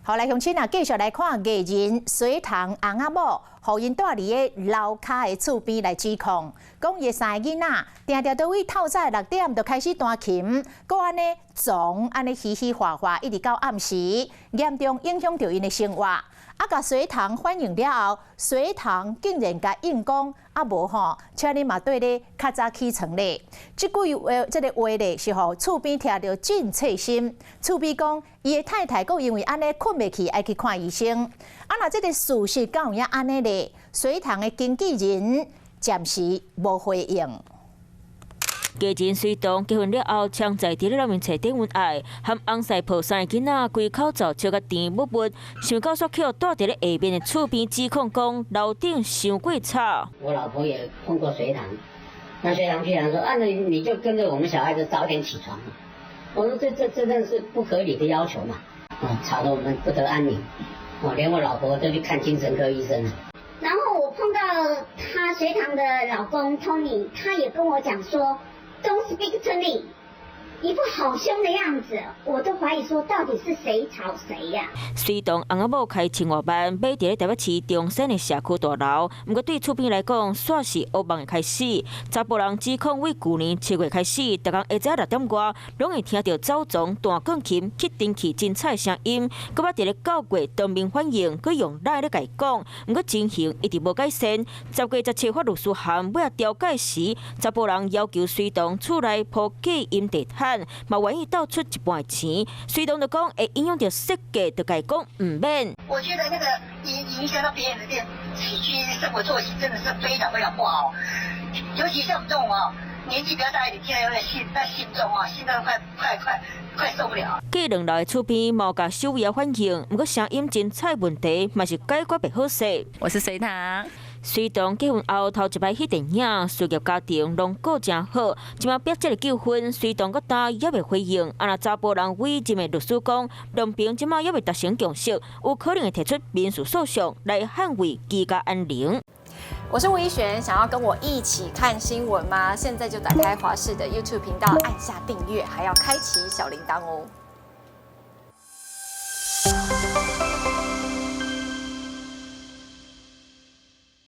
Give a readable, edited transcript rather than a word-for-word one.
好來，鄉親啊，繼續來看藝人隋棠翁仔某，予𪜶住佇个樓跤的厝邊來指控，講伊三个囡仔，定定都對透早6點就開始彈琴，閣按呢總按呢嘻嘻哈哈，一直到暗時，嚴重影響著𪜶的生活。啊，共隋棠反映了後，隋棠竟然共應講，啊無吼，請你嘛綴咧較早起床咧。這句話，這个話咧是予厝邊聽著真刺心。厝邊講，伊的太太閣因為按呢睏袂去，愛去看醫生。啊，若這个事實敢有影按呢咧？隋棠的經紀人暫時無回應。藝人隋棠結婚了後，常在佇咧樓面揣頂恩愛，和翁婿抱三个囡仔，規口罩笑甲甜蜜蜜。想到煞予住佇咧下面的厝邊指控講樓頂傷過吵。我老婆也碰過隋棠，那隋棠居然說：啊，那你就跟着我們小孩子早點起床。我說這真的是不合理的要求嘛，啊，吵得我們不得安寧，哦，連我老婆都去看精神科醫生了。然後我碰到他隋棠的老公 Tony，他也跟我講說，Don't speak to me，一副好兇的樣子，我都懷疑說到底是誰吵誰呀？隋棠翁仔某開千外萬買佇咧台北市中山的社區大樓，毋過對厝邊來講，煞是噩夢的開始。查埔人指控，對舊年7月開始，逐工下晝6點外，攏會聽著走廊彈鋼琴、吸塵器真吵的聲音，閣捌佇咧9月當面反映，閣用 LINE 咧共伊講，毋過情形一直無改善。10月17發律師函，欲調解時，查埔人要求隋棠厝內鋪隔音地毯，嘛願意鬥出一半錢。隋棠就講會影響著設計，就共伊講毋免。我覺得那個影響到別人的電起居生活作息，真的是非常非常不好。尤其像我們這種啊，年紀比較大一點，聽了有點心，在心中啊，心臟快快快快受不了。隔兩樓的厝邊嘛共守衛反映，毋過聲音真吵問題，嘛是解決袂好勢。我是隋棠。隋棠結婚後頭一擺戲電影，事業家庭攏過誠好。這馬逼這个糾紛，隋棠閣今猶未回應。啊，若查埔人委任的律師講，兩邊這馬猶未達成共識，有可能會提出民事訴訟來捍衛居家安寧。我是吳怡璇，想要跟我一起看新聞嗎？現在就打開華視的 YouTube 頻道，按下訂閱，還要開啟小鈴鐺哦。